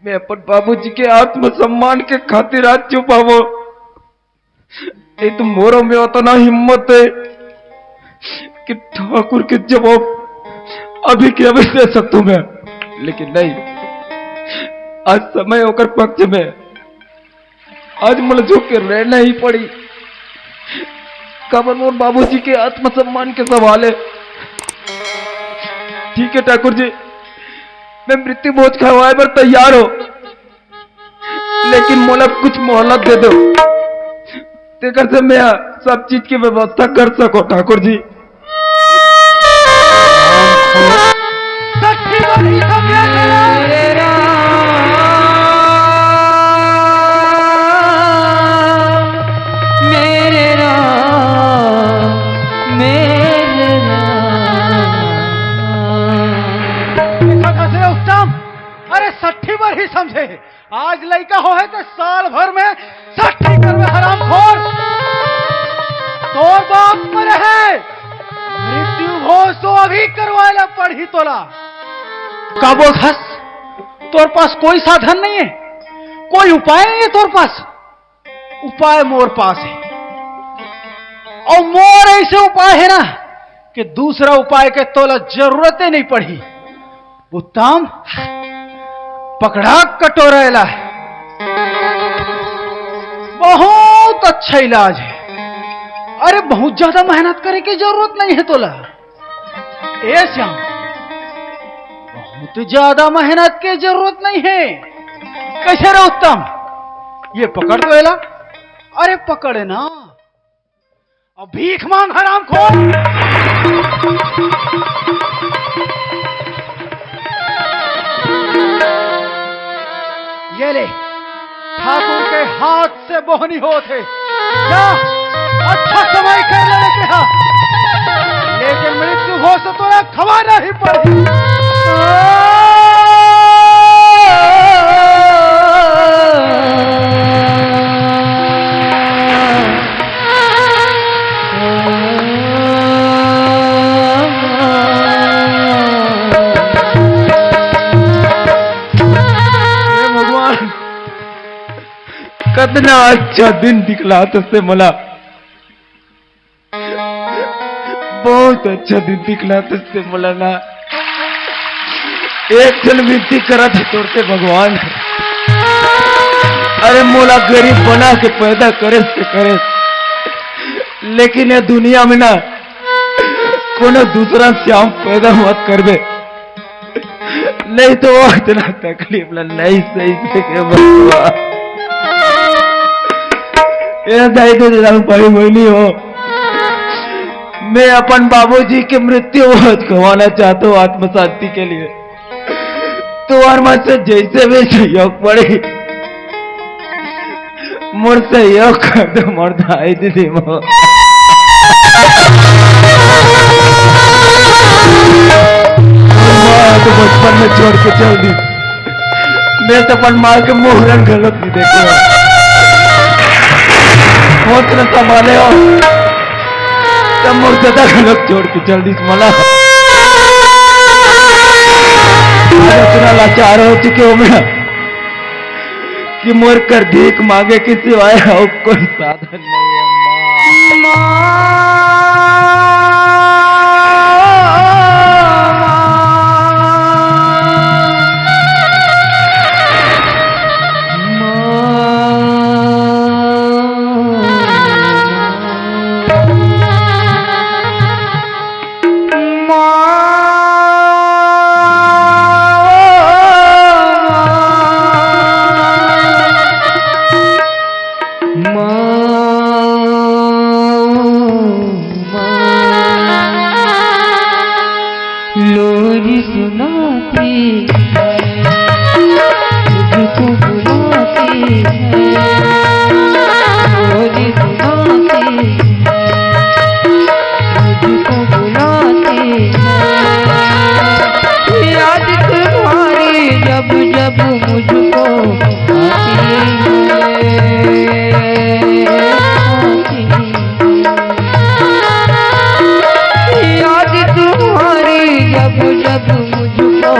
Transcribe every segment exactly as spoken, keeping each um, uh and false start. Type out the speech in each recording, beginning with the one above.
मैं अपन बाबूजी के आत्मसम्मान के खातिर आज चुप हवों। ए तो मोरो में उतना हिम्मत हे कि ठाकुर के जवाब अभी के अभी दे सकतों मैं, लेकिन नहीं, आज समय ओकर पक्ष में। आज मोला झुक के रहना ही पड़ी, काबर मोर बाबूजी के आत्मसम्मान के सवाल हे। ठीक हे ठाकुर जी, मैं मृत्यु भोज खवाए बर तैयार हों, लेकिन मोला कुछ मोहलत दे दो, तेकर से मैं सब चीज के व्यवस्था कर सकों ठाकुर जी। सखी बड़ी सभ्य मेरे राम, मेरे राम, मेरे राम। देखा कैसे उत्तम, अरे सट्ठी बर ही समझे। आज लइका होहे त साल भर में सट्ठी करबे, हरामखोर। तोर बाप मरे हे, मृत्यु भोज तो अभी करवाए ला पड़ही तोला। का बोलथस? तोर पास कोई साधन नहीं हे, कोई उपाय नहीं हे तोर पास? उपाय मोर पास हे, अउ मोर ऐसे उपाय हे ना कि दूसरा उपाय के तोला जरूरत ही नहीं पड़ही। उत्तम, पकड़ा कटोरा एला। बहुत अच्छा इलाज हे। अरे, बहुत ज्यादा मेहनत करे के जरूरत नहीं हे तोला। ए श्याम, बहुत ज्यादा मेहनत के जरूरत नहीं हे। कैसे रे उत्तम, ये पकड़ तो एला। अरे, पकड़ ना। अब भीख मांग, हरामखोर। ये ले, ठाकुर के हाथ से बोहनी होत हे। जा, अच्छा समय कर ले लेके हा। लेकिन मृत्यु भोज तो तोला खवाना ही पड़ही। हे भगवान, कतना अच्छा दिन दिखलात हस ते मोला, बहुत अच्छा दिन दिखलात हस ते मोला ना। एक ठन विनती करत हे तोर से भगवान, अरे मोला गरीब बना के पैदा करेस ते करेस, लेकिन ये दुनिया में ना कोनो दूसरा श्याम पैदा मत करबे, नहीं तो वो इतना तकलीफ ला नहीं सही सके बचवा। ए दाई ददा, भाई बहिनी हो, मैं अपन बाबूजी के मृत्यु भोज खवाना चाहता हूँ आत्म शांति के लिए। तुम्हार मन से जैसे भी सहयोग पड़े, मोर सहयोग कर दो, मोर दाई दीदी मो। मोर माँ तो बचपन में छोड़ के चल दी। मैं तो अपन माँ के मुहरन गलत नहीं देखे हो। मोर तो संभाले हो। तब मोर दादा घलोक छोड़ के चल दिस मोला। आज इतना लाचार हो चुके हो मैं कि मोर कर भीख मांगे के सिवाय अउ कोई साधन नहीं है माँ। लोरी सुनाती है, मुझको बुलाती है। लोरी सुनाती है, मुझको बुलाती है। याद तुम्हारी जब जब मुझको आती है, आती है। याद तुम्हारी जब जब मुझको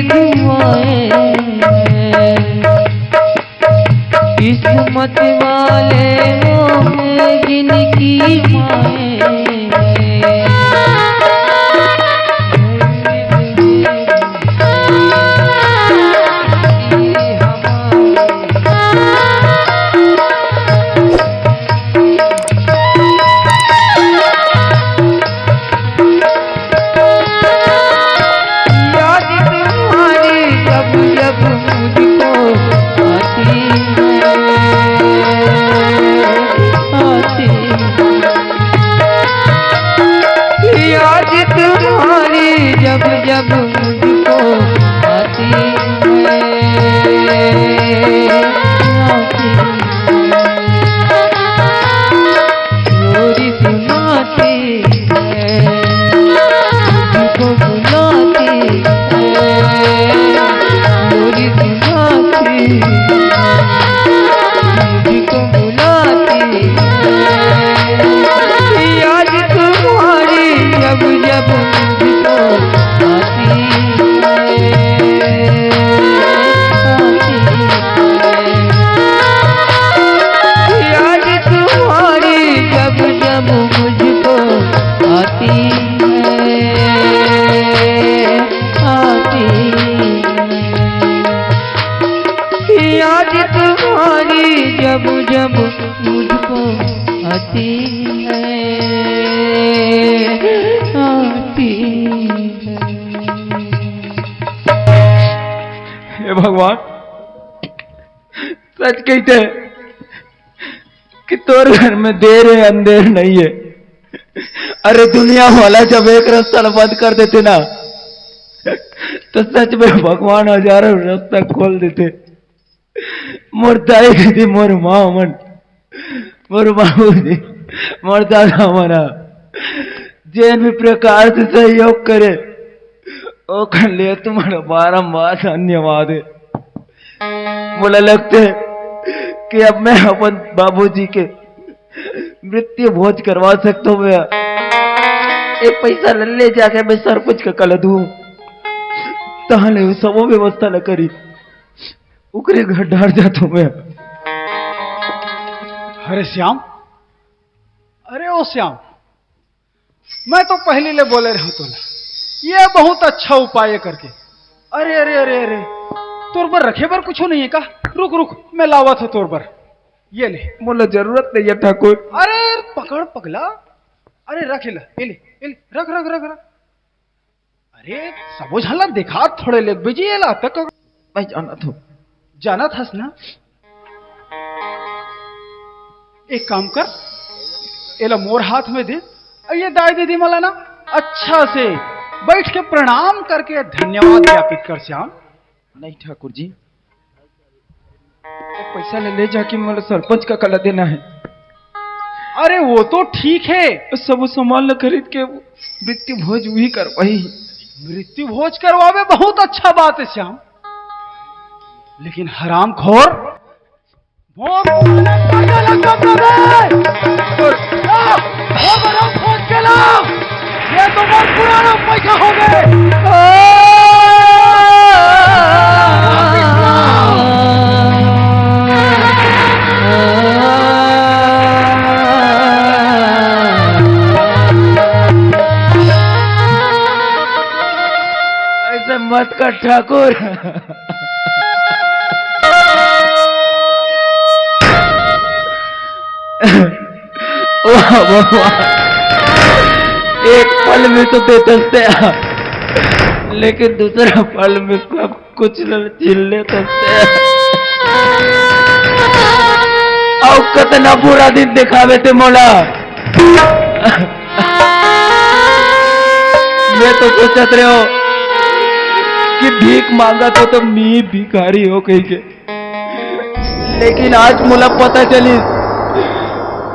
दुआएं, किस्मत वाले मोहे जिनकी माएं। याद तुम्हारी जब जब मुझको आती है, आती है। याद तुम्हारी जब जब मुझको आती है, आती है। लोरी सुनाती है, मुझको बुलाती है। लोरी सुनाती है, मुझको बुलाती है। याद तुम्हारी जब जब मुझको आती है, आती है। याद तुम्हारी जब जब मुझको आती है, आती है। याद तुम्हारी जब जब मुझको आती है, आती है। हे भगवान, सच कहते हैं कि तोर घर में देर है, अंधेर नहीं है। अरे, दुनिया वाला जब एक रास्ता ल बंद कर देते ना, तो सच में भगवान हजारों रास्ता खोल देते। मोर दाई दीदी, मोर माँ मन, मोर बाबू जी, मोर दादा मन जेन भी प्रकार से सहयोग करे, ओकर लिए तुम्हारा बारंबार धन्यवाद है। मोला लगते कि अब मैं अपन बाबूजी के मृत्यु भोज करवा सकता हूँ। मैं एक पैसा ले, ले जाके मैं सरपंच का कला दूँ, तहले वो सबो व्यवस्था ल करी, ओकरे घर डार जाता हूँ मैं। अरे श्याम, अरे ओ श्याम, मैं तो पहली ले बोले रहूं तोला, ये बहुत अच्छा उपाय है करके। अरे, अरे, अरे, अरे, तोर बर रखे बर कुछो नहीं है का? रुक, रुक, मैं लावत हूँ तोर बर। ये ले। मोला जरूरत नहीं है ठाकुर। अरे, पकड़ पगला। अरे, रख एला, ये ले, ये ले, रख, रख, रख, रख। अरे, सबो झन ला देखा, थोड़े लेग बेजी एला तक। मैं जानत हूँ। जानत हस ना? एक काम कर, एला मोर हाथ में दे, अउ ये दाई दीदी मन ला ना अच्छा से बैठ के प्रणाम करके धन्यवाद ज्ञापित कर श्याम। नहीं ठाकुर जी, वो पैसा ले, ले जाके मोला सरपंच का कला देना है। अरे वो तो ठीक है। सब सामान ला खरीद के मृत्यु भोज वही करवाही। मृत्यु भोज करवावे बहुत अच्छा बात है श्याम, लेकिन हरामखोर मोर पुराना पैसा लग जाता है। और, आ, मोर हरामखोर के ला। ये तो मोर पुराना पैसा हो गए। ऐसे मत कर ठाकुर। वाह, वाह, वाह। एक पल में तो दे दस्ते, लेकिन दूसरा पल में सब कुछ ल छीन ले दस्ते। अउ कतना बुरा दिन दिखावे ते मोला। मैं तो सोचत रहे हो कि भीख मांगत हो तो मी भिखारी हो कही के, लेकिन आज मोला पता चलिस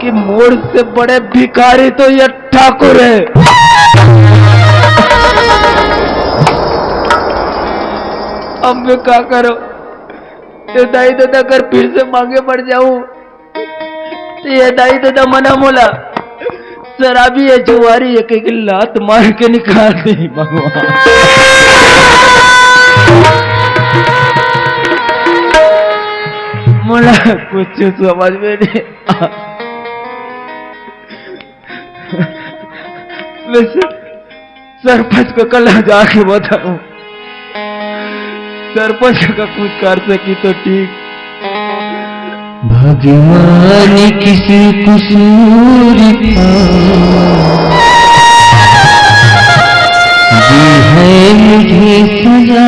कि मोर से बड़े भिखारी तो ये ठाकुर है। अब मैं का करो? ये दाई ददा कर फिर से मांगे पड़ जाऊं, तो ये दाई ददा मना मोला शराबी है, जुआरी है, कह के लात मार के निकाल दे भगवान। मोला कुछ समझ में नहीं आ। मैं स-, सरपंच कका ला जाके बताऊं। सरपंच कका कुछ कर सकी तो ठीक। भगवान किस कसूर का दी है मुझे सजा।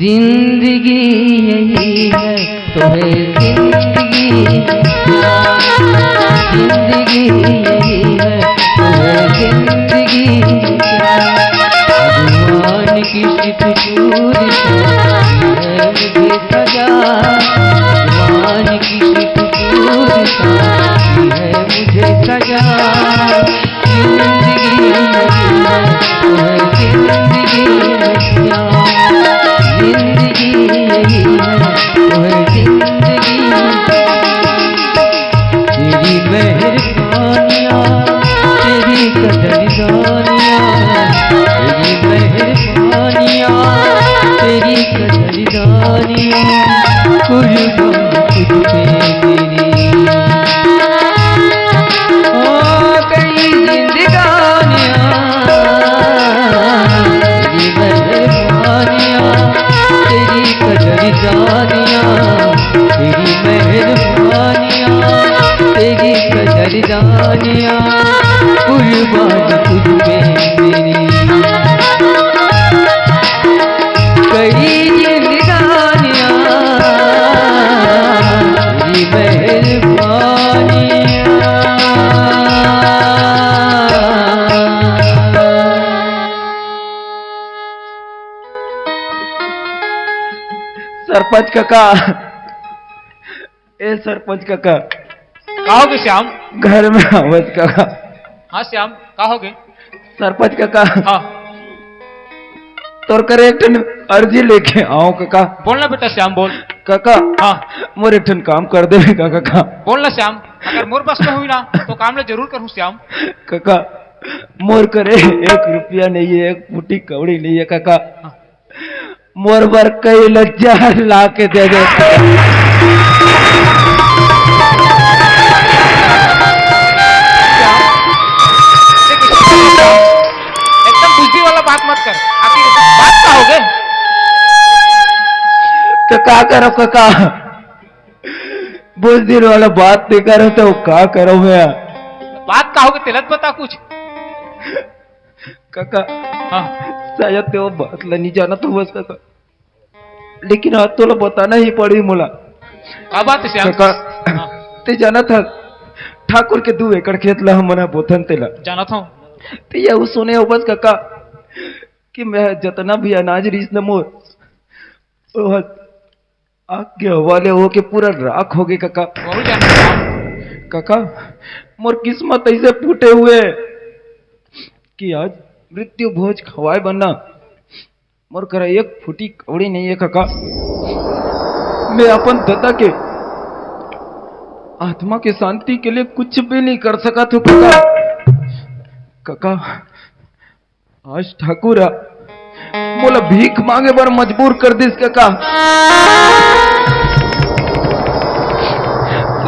जिंदगी यही है तो है जिंदगी, जिंदगी यही है तो है जिंदगी। भगवान की शिकसूर है मुझे सजा, भगवान की शिकसूर है मुझे सजा। जिंदगी यही है, जिंदगी है, जिंदगी यही है, जिंदगी। तेरी मेहरबानियाँ, तेरी कदरदानियाँ, तेरी मेहरबानियाँ, तेरी कदरदानियाँ, कुर्बान तुझ पे मेरी। ओ कई जिंदगानियाँ, तेरी मेहरबानियाँ, तेरी कदरदानियाँ, तेरी मेहरबानियाँ, तेरी कदरदानियाँ, कुर्बान तुझ पे मेरी। कई जिंदगानियाँ, तेरी मेहरबानियाँ। सरपंच काका, ए सरपंच काका। का होगे श्याम? घर में आवत काका। हाँ श्याम, का होगे? सरपंच काका। हाँ। तोर करे एक ठन अर्जी लेके आंव काका। बोल ना बेटा श्याम, बोल। काका। हाँ। मोर एक ठन काम कर देबे का काका? बोल ना श्याम, अगर मोर बस में होही ना तो काम ला जरूर करहूँ श्याम। काका, मोर करे एक रुपया नहीं है, एक फूटी कौड़ी नहीं है काका। हाँ। मोर बर कई लज्जा ला के दे दे। एकदम बुजदिल वाला बात मत कर। आखिर बात का होगे? तो का करो काका? बुजदिल वाला बात नहीं करो तो का करो मैं? बात का होगे? तेला तो बता कुछ। काका, हाँ। शायद ते वो बात ला नहीं जानत होवस काका, लेकिन आज तोला बताना ही पड़ी मोला। का बात है श्याम? काका, हाँ। ते जानत हस, ठाकुर के दू एकड़ खेत ला हमन ह बोथन तेला। जानत हूँ। ते ये सुने होवस काका कि मैं जतना भी अनाज रहिस न मोर, वो आग के हवाले होके पूरा राख होगे काका। वहू जानत हूँ। काका, मोर किस्मत ऐसे फूटे हुए कि आज मृत्यु भोज खवाए बर ना मोर करा एक फूटी कौड़ी नहीं है काका। मैं अपन ददा के आत्मा के शांति के लिए कुछ भी नहीं कर सकत हूँ काका। काका, आज ठाकुर ह मोला भीख मांगे बर मजबूर कर दिस काका।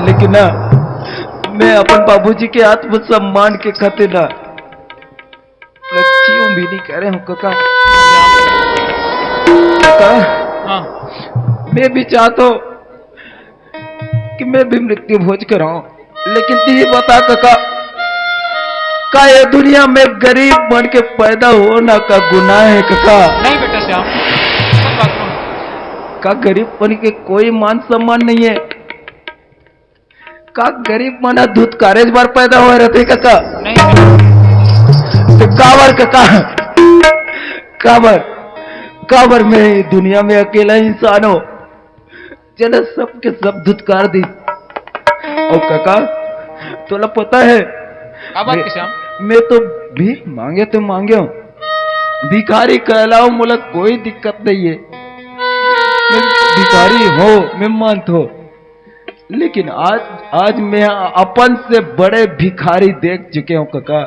लेकिन ना, मैं अपन बाबूजी के आत्मसम्मान के खातिर ना, मैं क्यों भी नहीं कह रहे हूँ काका। काका, हाँ। मैं भी चाहता हूँ कि मैं भी मृत्यु भोज कराऊं, लेकिन तू ही बता काका, का ये दुनिया में गरीब बन के पैदा होना का गुनाह है काका? नहीं बेटा श्याम, ऐसा बात नहीं। का गरीब बन के कोई मान सम्मान नहीं है? का गरीब मन ह धुतकारेच बर पैदा होए रथे काका? नहीं। तो काबर काका, काबर, काबर मैं दुनिया में अकेला इंसान हो, जेला सबके सब धुतकार दिस। अउ काका, तोला पता है, का बात मैं, के श्याम? मैं तो भीख मांगे तो मांगे हूँ, भिखारी कहलाओ, मोला कोई दिक्कत नहीं है। मैं भिखारी हो, मैं मानत हो, लेकिन आज, आज मैं अपन से बड़े भिखारी देख चुके हूँ काका।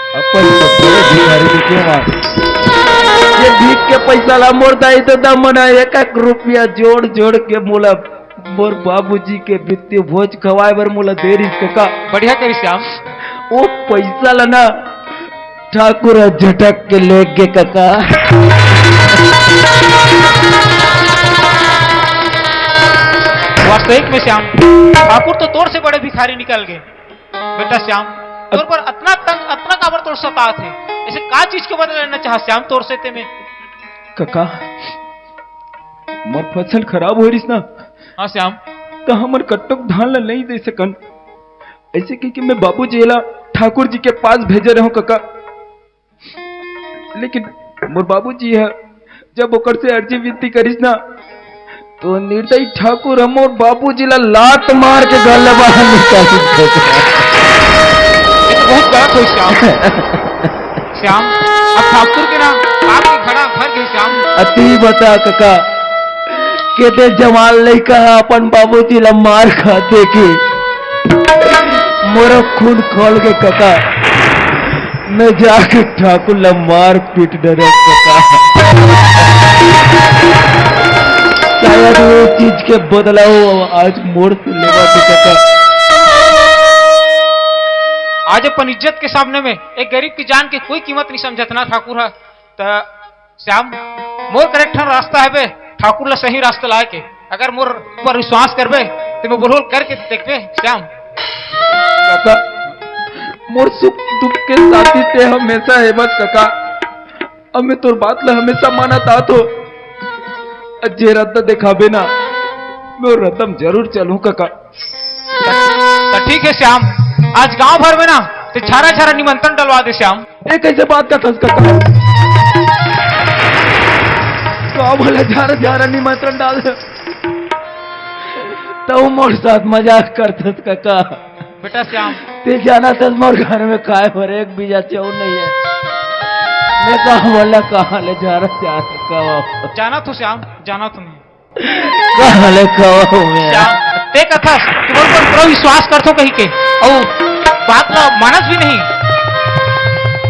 अपन तो बड़े भिखारी भी क्यों मार? ये भीख के पैसा ला मोर दाई ददा मन ह एक एक रुपया जोड़ जोड़ के मोला मोर बाबूजी के मृत्यु भोज खवाए बर मोला दे रिहिस कका। बढ़िया करिस श्याम। ओ पैसा ला ना ठाकुर ह झटक के ले गे कका। वास्तविक में श्याम, ठाकुर तो तोर से बड़े भिखारी निकल गे। बेटा श्याम, तोर पर अतना तंग, अतना काबर तोर सतात हे? ऐसे का चीज के बदला लेना चाह श्याम तोर से ते में? कका, मोर फसल खराब हो रिस ना। हाँ श्याम। त हमर कट्टोक धान ला नहीं दे सकन। ऐसे कह के मैं बाबूजी ला ठाकुर जी के पास भेजे रहूं कका। लेकिन मोर बाबूजी ह जब ओकर से अर्जी विनती करिस ना, तो निर्दयी ठाकुर ह मोर बाबूजी ला लात मार के घर ले बाहर निकाल दे। ये तो बहुत गलत हो श्याम। श्याम, अब ठाकुर के ना पाप के घड़ा भर गए श्याम। अति बता कका, केते जवान लइका ह अपन बाबूजी ला मार खा दे के मोरो खून खोल के कका, मैं जाके ठाकुर ला मार पीट डरे कका। शायद वो चीज के बदला वो आज मोर से लेवा दे कका। आज अपन इज्जत के सामने में एक गरीब की जान के कोई कीमत नहीं समझत ना ठाकुर ह। त श्याम, मोर करा एक ठन रास्ता हवे, ठाकुर ला सही रास्ता लाए के। अगर मोर ऊपर विश्वास करबे, त मैं बोल-बोल करके देखबे, श्याम। कका, मोर सुख दुख के साथी ते हमेशा हे बस कका। अब मैं तोर बात ला हमेशा मानत आत हो। जे रद्दा दिखाबे ना, मैं वो रद्दा में जरूर चलूं कका। त ठीक हे श्याम, आज गांव भर में ना ते झारा झारा निमंत्रण डलवा दे श्याम। ये कैसे बात करथस कका? गांव वाला झारा झारा निमंत्रण डाल दे। तू मोर साथ मजाक करथस कका। बेटा श्याम। ते जानथस मोर घर में काय भर एक बीजा चाउर नहीं हे। मैं गांव वाला कहां ले झारा झारा कहां? जानत हो श्याम, जानत हो मैं। कहां ले खवाहूं मैं? श्याम, ते कथस कि मोर पर पूरा विश्वास करथो कही के, अउ बात ला मानस भी नहीं।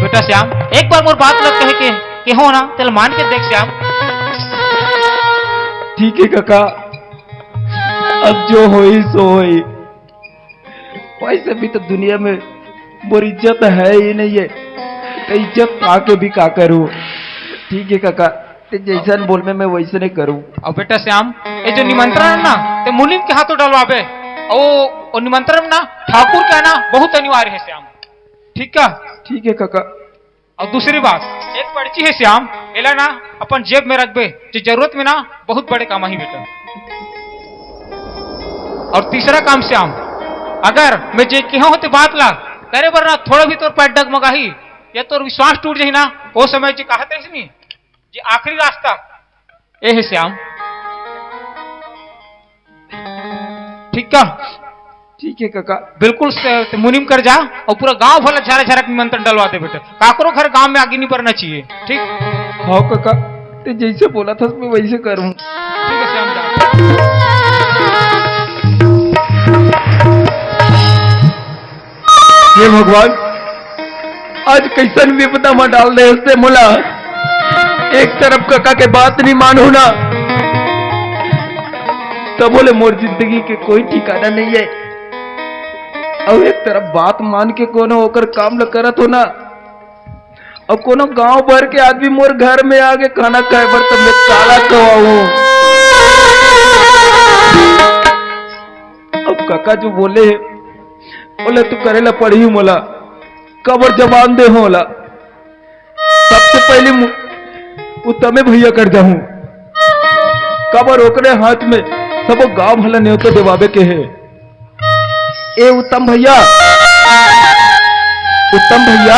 बेटा श्याम, एक बार मोर बात ला कहे के, केहो ना, तेला मान के देख श्याम। ठीक हे कका, अब जो होई सो होई। वैसे भी तो दुनिया में मोर इज्जत हे ही नहीं हे, त इज्जत पाके भी का करूं? ठीक हे कका, ते जैसन बोलबे मैं वैसने करूं। अब बेटा श्याम, ये जो निमंत्रण हे ना, ते मुनीम के हाथों डलवाबे। ओ, ओ निमंत्रण ना ठाकुर के आना बहुत अनिवार्य हे श्याम। ठीक का? ठीक हे कका। अउ दूसरी बात, एक पर्ची हे श्याम, एला ना अपन जेब में रखबे, जे जरूरत में ना बहुत बड़े काम आही बेटा। अउ तीसरा काम श्याम, अगर मैं जे केहों ते बात ला करे बर ना थोड़ा भी तोर पैर डगमगाही या तोर विश्वास टूट जाही ना, ओ समय जे कहत रहिस नी, जे आखिरी रास्ता ए हे श्याम। ठीक का? ठीक हे कका। बिल्कुल से, ते मुनीम कर जा अउ पूरा गांव भर ला झारा झारा के निमंत्रण डलवा दे बेटा। काकरो घर गांव में आगी नहीं बरना चाहिए। ठीक? हां कका, ते जैसे बोलथस मैं वैसे करूं। ठीक हे श्याम, जा। हे भगवान, आज कैसन विपदा में डाल दे हस ते मोला। एक तरफ कका के बात नहीं मानहूं ना, तभो ले मोर जिंदगी के कोई ठिकाना नहीं हे। अउ एक तरफ बात मान के कोनो ओकर काम ल करत हों ना, अउ कोनो गांव भर के आदमी मोर घर में आके खाना खाए बर, त मैं काला खवाहूं। अब कका जो बोले हे, ओला तो करे ला पड़ही मोला, काबर जबान दे हों ओला। सबसे पहले मु-, उत्तमे भैया कर जाहूं, काबर ओकरे हाथ में सबो गांव भर ला नेवता देवाबे के हे। ए उत्तम भैया, उत्तम भैया,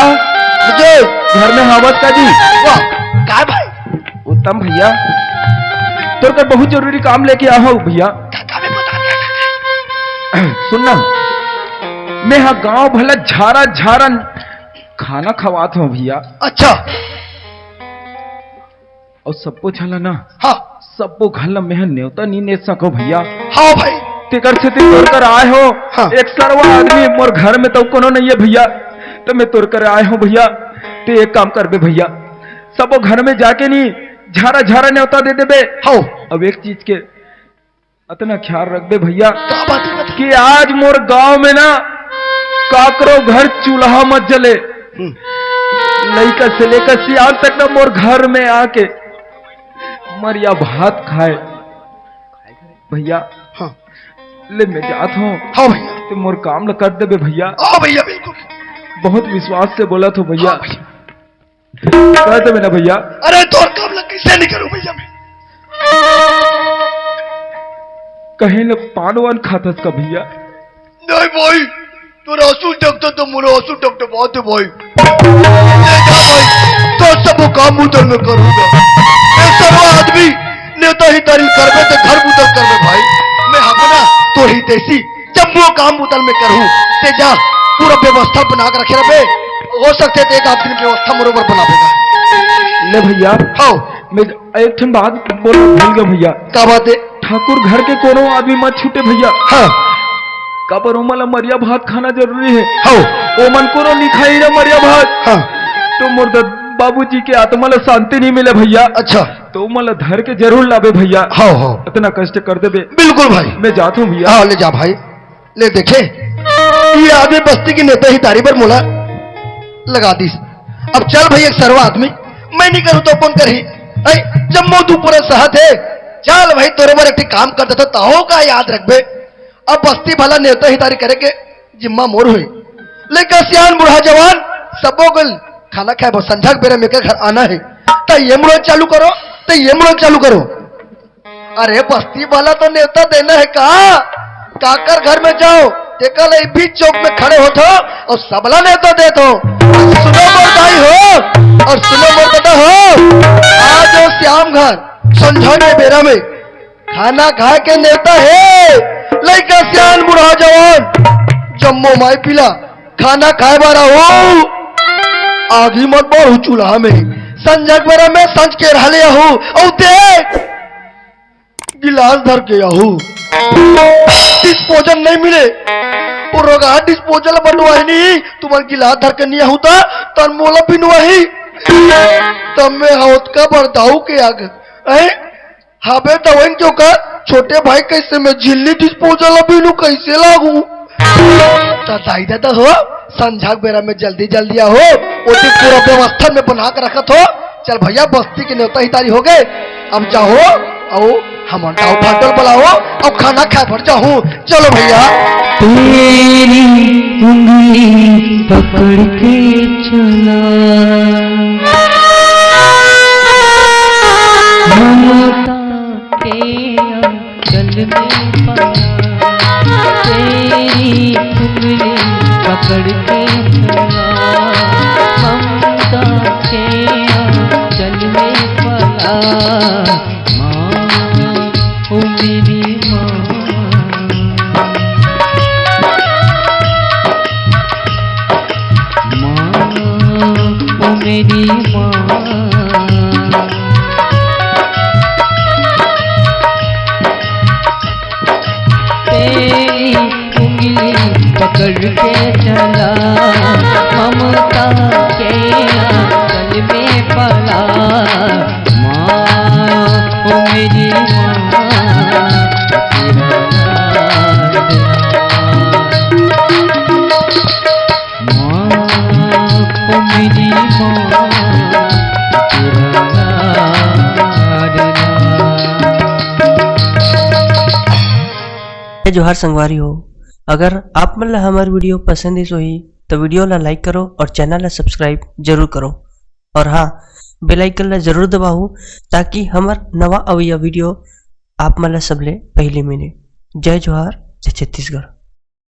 जी। घर में हावस का जी? वाह, काय भाई? उत्तम भैया, तोर कर बहुत जरूरी काम लेके आए हों भैया। का, का में बता दे। सुन ना, मैं हा गांव भर ला झारा झारा खाना खवात हों भैया। अच्छा। अउ सबो झन ला ना, हां। सबो घर ला मैं हा नेवता नहीं ने सकों भैया। हां भाई। तेकर सेती तोर कर आए हों। हां। एक सरवा आदमी मोर घर में तो कोनो नहीं हे भैया। त मैं तोर कर आए हूँ भैया, ते एक काम करबे भैया, सबो घर में जाके नी झारा झारा नेवता दे देबे। हौ। अब एक चीज के अतना ख्याल रखबे भैया, का बात है बता? कि आज मोर गांव में ना काकरो घर चूल्हा मत जले। हम्म। लइका से लेकर सियान तक ना मोर घर में आके मरिया भात खाए भैया। हाँ। ले मैं जात हूँ। हाँ भैया। ते मोर काम ल कर देबे भैया। हाँ भैया, बिल्कुल। बहुत विश्वास से बोलत हूँ भैया। हाँ भैया। कर देबे ना भैया। अरे तोर काम ल कैसे नहीं करूँ भैया मैं? कहीं ले पान वान खाथस का भैया? नहीं भाई, तोर आंसू देखते तो मोर आंसू टपटपात हे भाई। ले जा भाई, तोर सब काम उधर में करूँगा। मैं सर्व आदमी नेता हितारी करबे ते घर उधर करबे भाई। मैं हूँ ना तोर हितैषी, जम्मो काम उधर में करहूँ। ते जा, पूरा व्यवस्था बना के रखे रहे। हो सकथे ते एक आध दिन व्यवस्था बरोबर बना देगा। ले भैया। हाँ। मैं एक ठन बात बोलना भूल गया भैया। का बात है? ठाकुर घर के कोनो आदमी मत छूटे भैया। हाँ। काबर ओमन ला मरिया भात खाना जरूरी है। हाँ। ओमन कोनो नी खाई ना मरिया भात। हाँ। तो मोर दद-, बाबूजी के आत्मा ला शांति नहीं मिले भैया। अच्छा। तो ओमन ला धर के जरूर लाबे भैया। हाँ, हाँ। इतना कष्ट कर देबे। बिल्कुल भाई। मैं जात हूँ भैया। हाँ, ले जा भाई। ले देखे, ये आदमी बस्ती के नेता हितारी बर मोला लगा दिस। अब चल भाई, एक सर्व आदमी, मैं नहीं करूँ तो कौन करही? ऐ, जम्मो तू पूरा सहत है, चल भाई, तोरे बर एक ठे काम कर देता, तहूँ का याद रखबे। अब बस्ती भला नेता हितारी करे के जिम्मा मोर होई। लइका सियान बूढ़ा जवान सबो के खाना खाए बर संझा के बेरा में एकर घर आना है। त ये मुड़ा चालू करो, त ये मुड़ा चालू करो। अरे बस्ती वाला तो नेवता देना है का? काकर घर में जाओ, तेकर ले बीच चौक में खड़े होथो और सबला नेवता देथो। सुनो मोर दाई हो और सुनो मोर ददा हो, आज ओ श्याम घर संझा के बेरा में खाना खाए के नेवता हे। लइका सियान बूढ़ा जवान जम्मो माई पीला खाना खाए बर आहू। आगी मत बारहू चूल्हा में, संझा के बेरा में संझ के रहले आहू। अउ देख गिलास धर के आहू, डिस्पोजल नहीं मिले। वो रोगहा डिस्पोजल बनवाही नहीं, तुम्हार गिलास धर के नहीं आहू त तन मोला बिनवाही। तब मैं हौत का बरदाऊ के आग, हैं? हाबे त वही क्यों कर, छोटे भाई कैसे मैं झिल्ली डिस्पोजल बिनू कैसे लागू? त दाई ददा हो, संझा के बेरा में जल्दी जल्दी आहो, ओती पूरा व्यवस्था में बना के रखत हो। चल भैया, बस्ती के नेवता हितारी हो गए, अब जाहो, अउ हमर दाऊ फाटल बुलाओ, अउ खाना खाए बर जाहू। चलो भैया। तेरी उंगली पकड़ के चला, ममता के जल में पड़ा। तेरी उंगली पकड़ के चला, ममता के जल में पड़ा। माँ, ओ मेरी माँ, माँ, ओ मेरी माँ। तेरी उंगली पकड़ के चला, ममता के आंचल में पला। माँ, ओ मेरी माँ, तेरा लाडला। माँ, ओ मेरी माँ, तेरा लाडला। जय जोहार संगवारी हो, अगर आप मन ला हमर video पसंद आइस होही, तो video ला like करो और channel ला subscribe जरूर करो। और हाँ, bell icon ला जरूर दबाओ, ताकि हमर नवा अवइया video आप मन ला सबले पहले मिले। जय जोहार, जय छत्तीसगढ़।